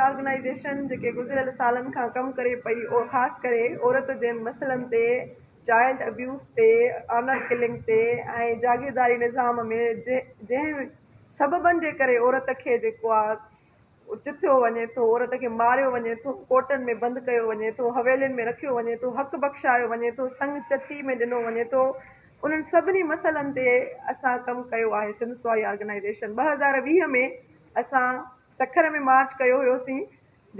Organisation جيڪي گذريل سالن کان ڪم ڪري پئي خاص ڪري عورت جي مسئلن تي چائلڊ ابيوز تي آنر ڪلنگ تي ۽ جاگيرداري نظام ۾ جنهن سببن جي ڪري عورت کي جيڪو آ چٿيو وڃي ٿو، عورت کي ماريو وڃي ٿو، ڪوٽن ۾ بند ڪيو وڃي ٿو، حويلين ۾ رکيو وڃي ٿو، حق بخشايو وڃي ٿو، سڱ چٽي ۾ ڏنو وڃي ٿو، انهن سڀني مسئلن تي اسان ڪم ڪيو آهي، سنڌ سوائي آرگنائيزيشن 2020 ۾ اسان سکر ۾ مارچ ڪيو هيوسين،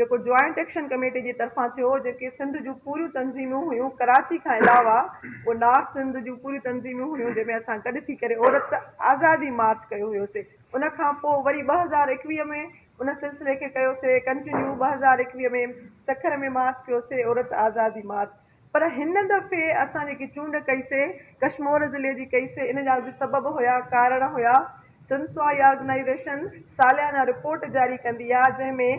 جيڪو جوائنٽ ايڪشن ڪميٽي جي طرفان ٿيو، جيڪي سنڌ جون پوريون تنظيمون هيون، ڪراچي کان علاوه اهي نارٿ سنڌ جون پوريون تنظيمون هيون، جنهن ۾ اسان گڏ ٿي ڪري عورت آزادي مارچ ڪيو هيوسين. ان کان پوء وري 2021 ۾ ان سلسلي کي ڪيوسي ڪنٽينيو 2021 ۾ سکر ۾ مارچ ڪيوسي عورت آزادي مارچ پر هن دفعي اسان جيڪي چونڊ ڪئي سي ڪشمور ضلعي جي ڪئي سي ان جا به سبب هيا ڪارڻ هيا سنڌ آرگنائيزيشن ساليانه رپورٽ جاري ڪندي آ جنهن ۾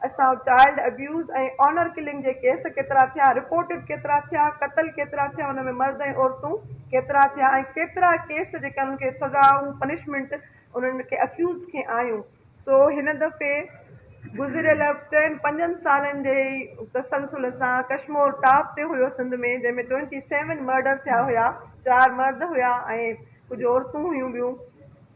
اسان چائلڊ ابيوز ۽ آنر ڪلنگ جي ڪيس ڪيترا ٿيا رپورٽڊ ڪيترا ٿيا قتل ڪيترا ٿيا ان ۾ مرد ۽ عورتون ڪيترا ٿيا ۽ ڪيترا ڪيس جيڪا انهن کي سزائون پنشمينٽ انهن کي اڪيوزڊ کي آيون سو هن دفعي گذريل چئن پنجن سالن جي تسلسل سان ڪشمور ٽاپ تي هيو سنڌ ۾ جنهن ۾ ٽوئنٽي سيون مرڊر ٿيا هيا چار مرد هيا ۽ ڪجهه عورتون هيون ٻيون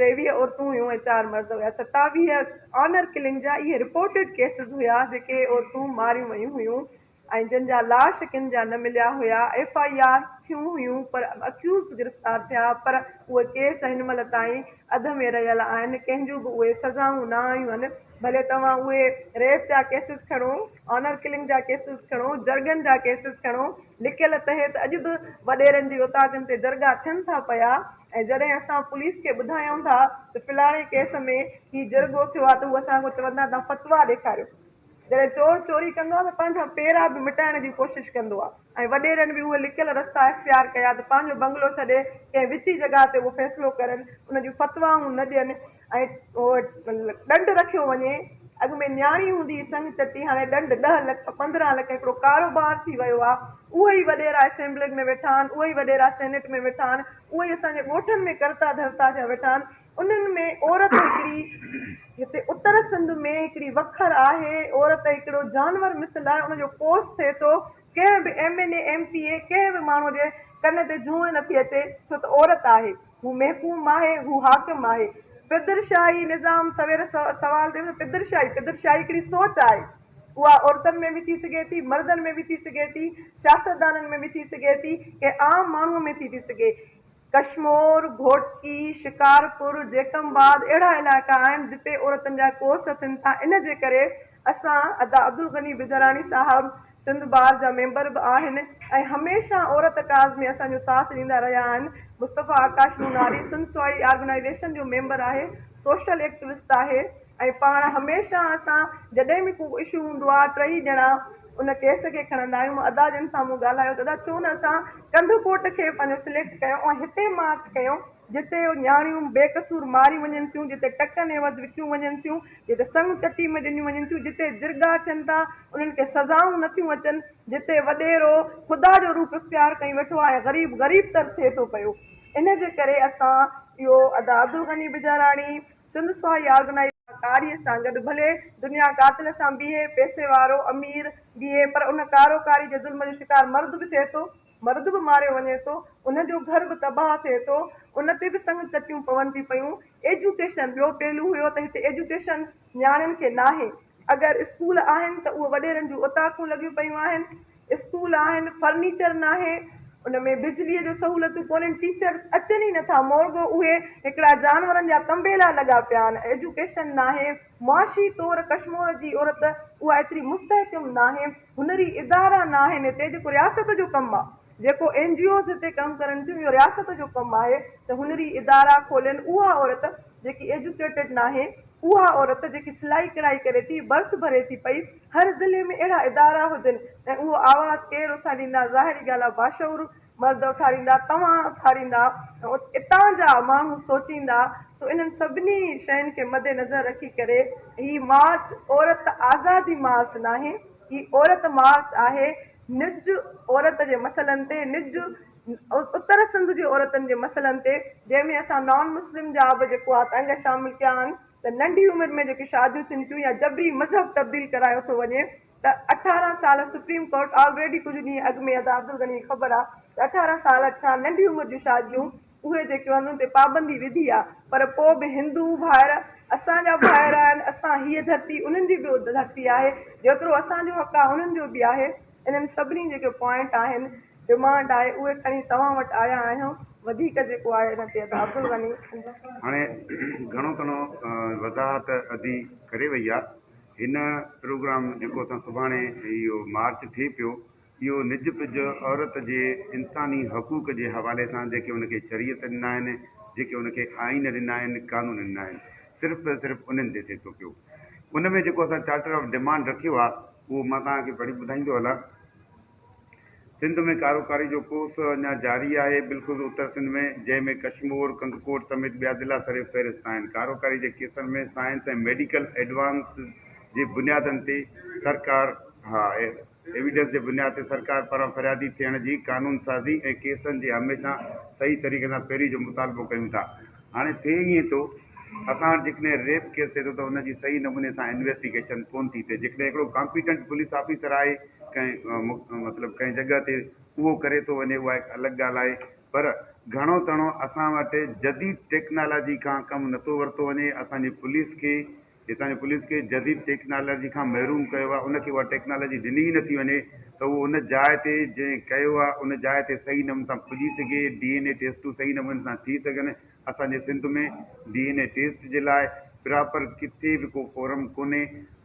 23 عورتون هيون ۽ چار مرد هيا 27 آنر ڪلنگ جا اهي رپورٽيڊ ڪيسز هيا جيڪي عورتون ماريون ويون هيون ۽ جن جا لاش ڪن جا نه مليا هيا ايف I آرز ٿيون هيون پر اڪيوزڊ گرفتار ٿيا پر اهي ڪيس هن مهل تائين اڌ ۾ رهيل آهن ڪنهن جون به اهي سزائون نه آيون آهن ڀلي توهان اهي ريپ جا ڪيسز کڻو آنر ڪلنگ جا ڪيسز کڻو جرڳن جا ڪيسز کڻو لڪيل تحت اڄ به وڏيرن جي اوطاقن تي جرڳا ٿين ٿا پيا ۽ جڏهن اسان پوليس کي ٻڌايون ٿا ته فلاڻي ڪيس ۾ هي جرڳو ٿيو آهي ته هو اسان کان چوندا توهان فتويٰ ڏيکاريو. جڏهن چور چوري ڪندو آهي ته پنهنجا پيرا به مٽائڻ جي ڪوشش ڪندو آهي ۽ وڏيرن به اهي لڪيل رستا اختيار ڪيا ته پنهنجو بنگلو ڇڏي ڪنهن وچي جڳهه تي اهو فيصلو ڪرن ان جون فتوائون نه ڏين ۽ ڏنڊ رکيو وڃي، اڳ ۾ نياڻي هوندي هئي سڱ چٽي، هاڻي ڏنڊ ڏهه لک، 15 لک هڪڙو ڪاروبار ٿي ويو آ، اهي ئي وڏيرا اسيمبلين ۾ ويٺا آهن، اهي ئي وڏيرا سينيٽ ۾ ويٺا آهن، اهي ئي اسان جي ڳوٺن ۾ ڪرتا ڌرتا ٿيا ويٺا آهن، انهن ۾ عورت هڪڙي هتي اتر سنڌ ۾ هڪڙي وکر آهي، عورت هڪڙو جانور مثل آهي، ان جو ڪوس ٿئي ٿو، ڪنهن به M N A, M P A ڪنهن به ماڻهو جي ڪن تي جونء نٿي اچي، ڇو ته عورت آهي. هو محڪوم آهي، هو حاڪم آهي. پدرشاهي نظام سوير سوال تي پدرشاهي، پدرشاهي هڪڙي سوچ آهي. اها عورتن ۾ به ٿي سگهي ٿي، مردن ۾ به ٿي سگهي ٿي، سياستدانن ۾ به ٿي سگهي ٿي، ڪنهن عام ماڻهوء ۾ ٿي ٿي سگهي. ڪشمور، گهوٽڪي، شڪارپور، جيڪب آباد اهڙا علائقا آهن جتي عورتن جا ڪورس ٿين ٿا ان جي ڪري اسان ادا عبدالغني بجراڻي صاحب سنڌ بار جا ميمبر به آهن ۽ هميشه عورت ڪاز ۾ اسان جو ساٿ ڏيندا رهيا آهن. مصطفيٰ آڪاش نوناري سنڌ سوائي آرگنائيزيشن جو ميمبر آهي، سوشل ايڪٽوسٽ آهي ۽ پاڻ هميشه اسان جڏهن به ڪو اشو هوندو آهي ٽئي ڄڻا ان ڪيس کي کڻندا آهيون. مان ادا جن سان مون ڳالهايو ته ادا ڇو نه اسان ڪنڌڪوٽ کي پنهنجو سليڪٽ ڪيون ۽ هتي مارچ ڪيون جتي نياڻيون بي قصور ماريون وڃن ٿيون، جتي ٽڪن عيوض وڪيون وڃن ٿيون، جتي سڱ چٽي ۾ ڏنيون وڃن ٿيون، جتي جرڳا ٿين ٿا، انهن کي سزائون نه ٿيون اچن، جتي وڏيرو خدا جو روپ اختيار ڪئي ويٺو آهي ۽ غريب غريب تر ٿئي ٿو پيو. ان جي ڪري اسان اهو ادا عبدالغني بجاراڻي، سنڌ سهائي آرگنائيز. ڪاري سان گڏ ڀلي دنيا قاتل سان بيهي، پئسي وارو، امير، بيهي پر ان ڪارو ڪاري جي ظلم جو شڪار مرد به ٿئي ٿو. مرد به ماريو وڃي ٿو، ان جو گهر به تباهه ٿئي ٿو، ان تي به سڱ چٽيون پون ٿي پيون. ايجوڪيشن ٻيو پهلو هيو ته هتي ايجوڪيشن نياڻين کي ناهي. اگر اسڪول آهن ته اهي وڏيرن جون اوطاقون لڳيون پيون آهن. اسڪول آهن، فرنيچر ناهي، ان ۾ بجليء جو سهولتون ڪونهن، ٽيچرس اچن ئي نٿا، مورڳو اهي هڪڙا جانورن جا تنبيلا لڳا پيا آهن، ايجوڪيشن ناهي، معاشي طور ڪشمور جي عورت اها ايتري مستحڪم ناهي. هنري ادارا ناهن هتي جيڪو رياست جو ڪم آ جيڪو اين جي اوز هتي ڪم ڪرن ٿيون اهو رياست جو ڪم آهي ته هنري ادارا کولين اها عورت جيڪي ايجوڪيٽيڊ ناهي اها عورت جيڪي سلائي ڪڙهائي ڪري ٿي برٿ ڀري ٿي پئي هر ضلعي ۾ اهڙا ادارا هجن ۽ اهو آواز ڪير اٿاريندا ظاهري ڳالهه آ باشعور مرد اٿاريندا، توهان اٿاريندا ۽ اتان جا ماڻهو سوچيندا، سو انهن سڀني شين کي مد نظر رکي ڪري هي مارچ عورت آزادي مارچ ناهي، هي عورت مارچ آهي، نج عورت جي مسئلن تي، نج اتر سنڌ جي عورتن جي مسئلن تي، جنهن ۾ اسان نان مسلم جا به جيڪو آهي ته انگ شامل ڪيا آهن. ته ننڍي عمر ۾ جيڪي شاديون ٿين ٿيون يا جبري مذهب تبديل ڪرايو ٿو وڃي ته 18 سال سپريم ڪورٽ آلريڊي ڪجهه ڏينهن اڳ ۾ ادا عبدالغني کي خبر آ ته 18 سال کان ننڍي عمر جون شاديون اهي جيڪيون آهن انهن تي پابندي وڌي آ پر پوء به هندو ڀائر اسان جا ڀائر آهن اسان هيء ڌرتي انهن جي به ڌرتي آهي جيترو اسان جو حق آ انهن جو به آهي انهن سڀني جيڪي پوائنٽ آهن ڊمانڊ آهي اهي کڻي توهان وٽ آيا آهيون وڌيڪ جيڪو آهي ان تي ادا عبدالغني. هاڻي گهڻو تڻو وضاحت ادي ڪري وئي آ. هن پروگرام جيڪو اسان سڀاڻي اهو مارچ ٿئي پيو اهو نج پج عورت جي انساني حقوق جي حوالي سان جيڪي ان کي شريعت ڏنا آهن جيڪي ان کي آئين ڏنا آهن قانون ڏنا آهن صرف ۽ صرف انهن تي ٿئي ٿو پيو ان ۾ جيڪو اسان چارٽر آف ڊمانڊ رکيو آهي اهو مان توهان کي پڙهي ٻڌائيندو هلان. سنڌ ۾ ڪاروڪاري جو ڪوس اڃا جاري آهي، بالخصوص اتر سنڌ ۾، جنهن ۾ ڪشمور، ڪنڌڪوٽ سميت ٻيا ضلعا سر فهرست آهن. ڪاروڪاري جي ڪيسن ۾ سائنس ۽ ميڊيڪل ايڊوانسز جي بنيادن تي سرڪار ها ايويڊنس جي بنياد تي سرڪار پاران فريادي ٿيڻ جي قانون سازي ۽ ڪيسن جي هميشه صحيح طريقي سان پيروي جو مطالبو ڪيون ٿا. هاڻي ٿئي ائين ٿو اسان وٽ جيڪڏهن ريپ ڪيس ٿئي ٿو ته ان جي صحيح نموني سان انويسٽيگيشن ڪونه ٿي ٿئي جيڪڏهن هڪڙو ڪامپيٽنٽ پوليس آفيسر آهي ڪنهن مطلب ڪنهن جڳهه تي اهو ڪري ٿو وڃي اها هڪ الڳ ڳالهه آهي پر گهڻو تڻو اسان وٽ جديد ٽيڪنالاجي کان ڪم نٿو ورتو وڃي اسان جي پوليس کي هتان جي پوليس کي جديد ٽيڪنالاجي کان محروم ڪيو آهي ان کي اها ٽيڪنالاجي ڏني ئي نٿي وڃي ته اهو ان جاء تي جنهن ڪيو آهي ان جاء تي صحيح نموني سان پڄي سگهي ڊي اين اي ٽيسٽون صحيح نموني سان ٿي سگهن اسان جي Sindh ۾ D N A test جي لاء پراپر ڪٿي به ڪو فورم ڪونهي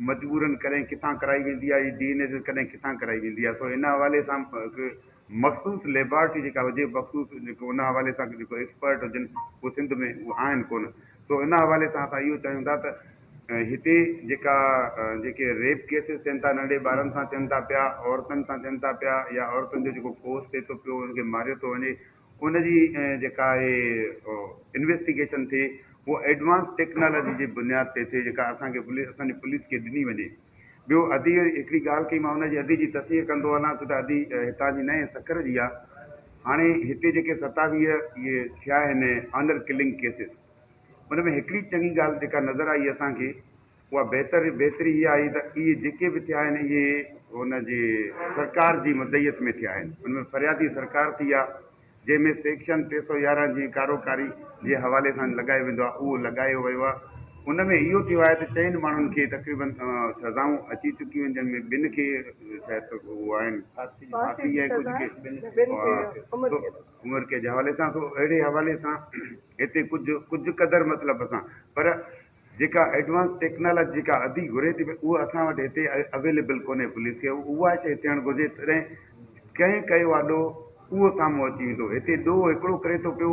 مجبورن ڪڏهن ڪٿان ڪرائي ويندي آهي ڊي اين اي ٽيسٽ ڪڏهن ڪٿان ڪرائي ويندي آهي سو ان حوالي سان هڪ مخصوص ليبارٽري جيڪا هجي مخصوص جيڪو ان حوالي سان جيڪو ايڪسپرٽ هجن اهي سنڌ ۾ اهي آهن ڪونه سو ان حوالي سان اسان اهو چاهيون ٿا ته هتي جيڪا جيڪي ريپ ڪيسز ٿين ٿا ننڍي ٻارن سان ٿين ٿا پيا عورتن سان ٿين ٿا پيا يا عورتن جو جيڪو ڪوس ٿئي ٿو پيو ان کي ماريو ٿو وڃي ان جي جيڪا آهي انويسٽيگيشن ٿئي اهو ايڊوانس ٽيڪنالاجي جي بنياد تي ٿئي جيڪا اسان کي پوليس اسان جي پوليس کي ڏني وڃي ٻيو ادي هڪڙي ڳالهه ڪئي مان ان جي ادي جي تصحيح ڪندو هلان ڇو ته ادي هتان جي نه سکر جي آ هاڻي هتي جيڪي 27 اهي ٿيا آهن آنر ڪلنگ ڪيسز ان ۾ هڪڙي چڱي ڳالهه جيڪا نظر آئي اسان کي اها بهتر بهتري اها آئي ته اهي جيڪي به ٿيا آهن اهي ان جي سرڪار جي مدعيت ۾ ٿيا آهن ان ۾ فريادي سرڪار ٿي آ جنهن ۾ سيڪشن 311 جي ڪاروڪاري جي حوالي سان لڳايو ويندو آهي اهو لڳايو ويو آهي ان ۾ اهو ٿيو آهي ته چئن ماڻهن کي تقريبن سزائون اچي چڪيون آهن جن ۾ ٻن کي شايد اهو آهن ڦاسي ۽ ڪجهه کي عمر قيد جي حوالي سان سو اهڙي حوالي سان هتي ڪجهه ڪجهه قدر مطلب اسان پر جيڪا ايڊوانس ٽيڪنالاجي جيڪا ادي گهري ٿي پئي اها اسان وٽ هتي اويليبل ڪونهي پوليس کي اها شيء ٿيڻ گهرجي تڏهن ڪنهن ڪيو آ ڏوهه اهو سامهون اچي ويندو هتي ڏوهه هڪڙو ڪري ٿو پيو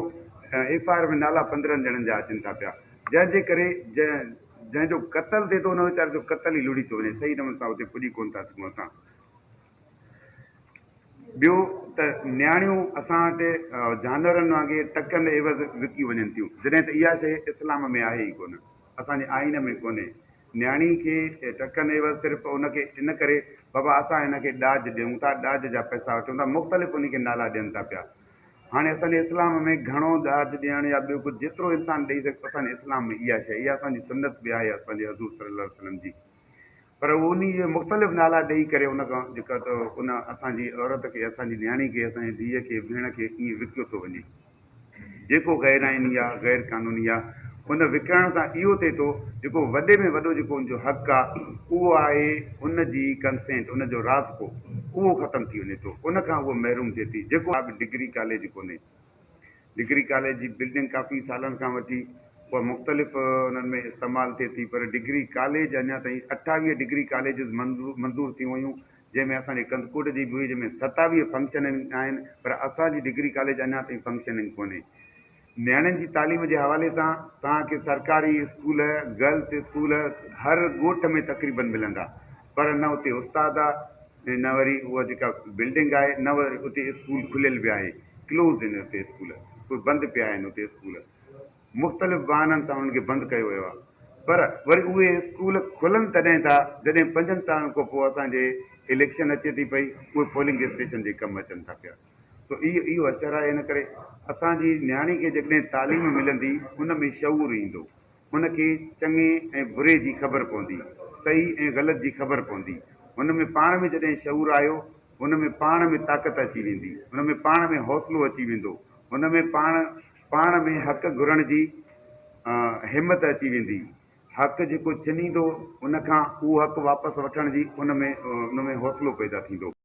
ايف I R ۾ نالا 15 ڄڻن جا اچن ٿا پيا جنهن جي ڪري جنهن جنهن جو قتل ٿئي ٿو ان ويچاري جو قتل ئي لڙهي ٿو وڃي صحيح نموني سان اتي پڄي ڪونه ٿا سگهون اسان ٻيو ته نياڻيون اسان وٽ جانورن وانگي ٽڪن عيوض وڪيون وڃن ٿيون، جڏهن ته اها شيء اسلام ۾ آهي ئي ڪونه، اسان جي آئين ۾ ڪونهي. نياڻي کي ٽڪن عيوض صرف ان کي ان ڪري بابا اسان هن کي ڏاج ڏيون ٿا، ڏاج جا پئسا وٺون ٿا، مختلف ان کي نالا ڏين ٿا پيا. هاڻي اسان جي اسلام ۾ گهڻو ڏاج ڏيڻ يا ٻيو ڪجهه جيترو انسان ڏئي سگهي اسان جي اسلام ۾ اها شيء اها اسان جي سنت به آهي اسان جي حضور صلي الله عليه وسلم جي. پر هو انهي جي مختلف نالا ڏئي ڪري ان کان جيڪا ته ان اسان جي عورت کي اسان جي نياڻي کي اسان جي ڌيء کي ڀيڻ کي ائين وڪيو ٿو وڃي جيڪو غير آئيني آ غير قانوني آ ان وڪڻڻ سان اهو ٿئي ٿو جيڪو وڏي ۾ وڏو جيڪو ان جو حق آ اهو آهي ان جي ڪنسينٽ ان جو راضپو اهو ختم ٿي وڃي ٿو ان کان هوء محروم ٿئي ٿي جيڪو به ڊگري ڪاليج ڪونهي ڊگري ڪاليج جي بلڊنگ ڪافي سالن کان وٺي اها مختلف انهن ۾ استعمال ٿئي ٿي پر ڊگري ڪاليج اڃا تائين 28 ڊگري ڪاليجز منظور ٿيون هيون جنهن ۾ اسان جي ڪنڌڪوٽ جي به هئي جنهن ۾ 27 فنڪشننگ آهن پر اسان جي ڊگري ڪاليج اڃا تائين فنڪشننگ ڪونهي. نياڻين جي تعليم جي حوالي سان توهان کي سرڪاري اسڪول گرلس اسڪول هر ڳوٺ ۾ تقريبن ملندا پر نه اتي استاد آ ۽ نه وري اها جيڪا بلڊنگ آهي نه وري اتي اسڪول کليل به آهي ڪلوز آهن اتي اسڪول اهي بند پيا آهن اتي اسڪول مختلف بهانن سان انهن کي بند ڪيو ويو آهي پر وري اهي اسڪول کلن تڏهن ٿا جڏهن پنجن سالن کان پوء اسان جي اليڪشن اچي ٿي پئي اهي پولنگ اسٽيشن جي ڪم اچن ٿا پيا سو اهو اهو اثر آهي ان ڪري اسان جي نياڻي کي جيڪڏهن تعليم ملندي ان ۾ شعور ايندو. ان کي چڱي ۽ بري جي خبر پوندي، صحيح ۽ غلط جي خبر پوندي. هن ۾ پاڻ ۾ جڏهن شعور آيو، هن ۾ پاڻ ۾ طاقت اچي ويندي، هن ۾ پاڻ ۾ حوصلو اچي ويندو، هن ۾ پاڻ پاڻ ۾ حق گهرڻ جي همت اچي ويندي. حق جيڪو ڇنيندو ان کان اهو حق واپس وٺڻ جي ان ۾ ان ۾ حوصلو پيدا ٿيندو.